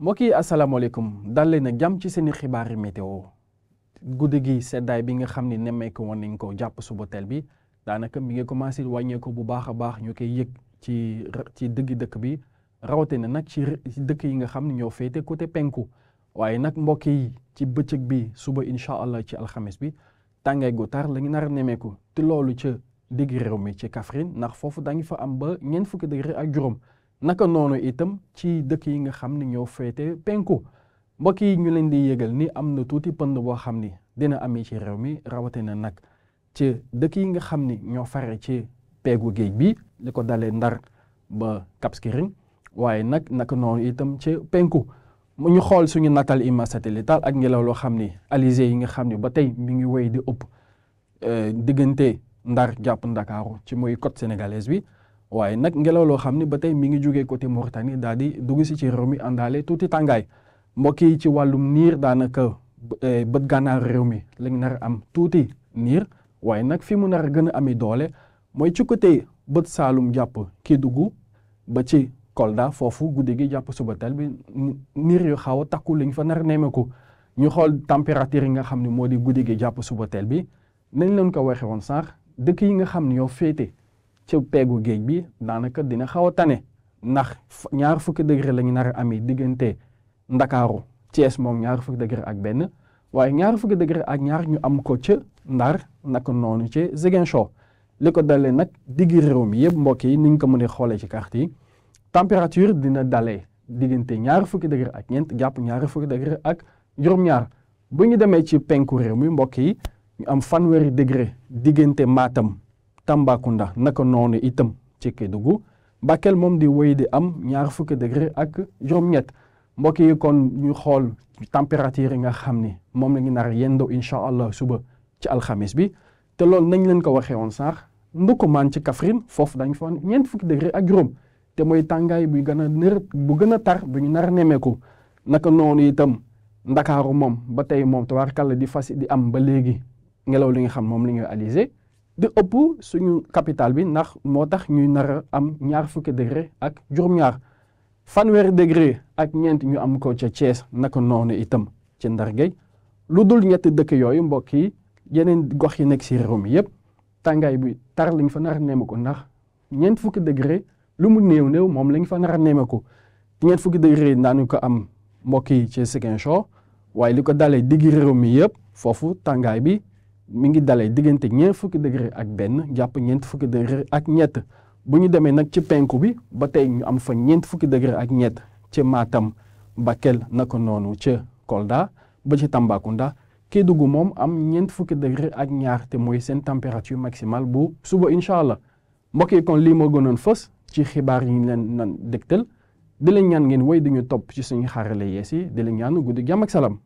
mbokk yi asalaamaaleykum dal leen ak jàmm ci seeni xibaari météo guddi gi seddaay bi nga xam ne nemmeeku woon nañ ko jàpp suba teel bi daanaka mi ngi commencé wàññeeku bu baax a baax ñu koy yëg ci dëgg dëkk bi rawatina nag ci dëkk yi nga xam ne ñoo féete côté penku waaye nag mbokk yi ci bëccëg bi suba incha allah ci alxames bi tàngaay gu tar la ñu nar a nemmeeku te loolu ca digg réew mi ci Kaffrine ndax foofu dañu fa am ba ñeent fukki degré ak juróom. naka noonu itam ci dëkk yi nga xam ne ñoo féete penku mbokk yi ñu leen di yëgal ni am na tuuti pënd boo xam ni dina amee ci réew mi rawatina nag ci dëkk yi nga xam ni ñoo fare ci peegu géej bi li ko dalee Ndar ba Cap Skirring waaye nag naka noonu itam ci penku mu ñu xool suñu natal image satellitale ak ngelaw loo xam ni alizé yi nga xam ni ba tey mi ngi wéy di ëpp diggante Ndar jàpp Ndakaaru ci mooy côte sénégalaise bi. waaye nag ngelaw loo xam ne ba tey mi ngi jógee côté Mauritanie daal di dugg si ci réew mi àndaale tuuti tàngaay mbokk yi ci wàllum niir daanaka bët gànnaar réew mi lañ nar a am tuuti niir waaye nag fi mu nar a gën a amee doole mooy ci côté bët Saalum jàpp Kédougou ba ci Kolda foofu guddi gi jàpp suba teel bi niir yu xaw a takku lañ fa nar a nemmeeku ñu xool température yi nga xam ne moo di guddi gi jàpp suba teel bi nañ leen ko waxee woon sànq dëkk yi nga xam ne ñoo féete. ci peegu géej bi daanaka dina xaw a tane ndax ñaar fukki degré la ñu nar a amee diggante Ndakaaru Thiès moom ñaar fukki degré ak benn waaye ñaar fukki degré ak ñaar ñu am ko ca Ndar naka noonu ci Ziguinchor li ko dalee nag diggi réew mi yëpp mbokk yi ni ñu ko mën a xoolee ci carte yi température dina dalee diggante ñaar fukki degré ak ñeent jàpp ñaar fukki degré ak juróom-ñaar bu ñu demee ci penku réew mi mbokk yi ñu am fanweeri degré diggante Matam Tambacounda naka noonu itam ci Kédougou Bakel moom di wéy di am ñaar fukki degré ak juróom-ñett mbokk yi kon ñu xool température yi nga xam ni moom la ñu nar yendoo incha allah suba ci alxamis bi te loolu nañ leen ko waxee woon sax Ndoukoumane ci Kaffrine foofu dañ fa ñeent fukki degré ak juróom te mooy tàngaay bu gën a tar bu ñu nar a nemmeeku naka noonu itam Ndakaaru moom ba tey moom tabaarkàlla di fas di am ba léegi ngelaw li nga xam moom la ñuy alizé di ëpp suñu capital bi ndax moo tax ñuy nar a am ñaar fukki degré ak juróom-ñaar fanweeri degré ak ñeent ñu am ko ca Thiès naka noonu itam ci Ndar Géej lu dul ñetti dëkk yooyu mbokk yi yeneen gox yi nekk si réew mi yëpp tàngaay bi tar lañ fa nar a nemmeeku ndax ñeent fukki degré lu mu néew moom lañ fa nar a nemmeeku ñeent fukki degré daanu ko am mbokk yi ci Ziguinchor waaye li ko dalee diggi réew mi yëpp foofu tàngaay bi mi ngi dalee diggante ñeent fukki degré ak benn jàpp ñeent fukki degré ak ñett bu ñu demee nag ci penku bi ba tey ñu am fa ñeent fukki degré ak ñett ci Matam Bakel naka noonu ca Kolda ba ci Tambacounda Kédougou moom am ñeent fukki degré ak ñaar te mooy seen température maximale bu suba incha allah mbokk yi kon lii moo gënoon fës ci xibaar yi ñu leen nan dégtal di leen ñaan ngeen woy di ñu topp ci suñu xarale yees yi di leen ñaan guddi jàmm ak salaam.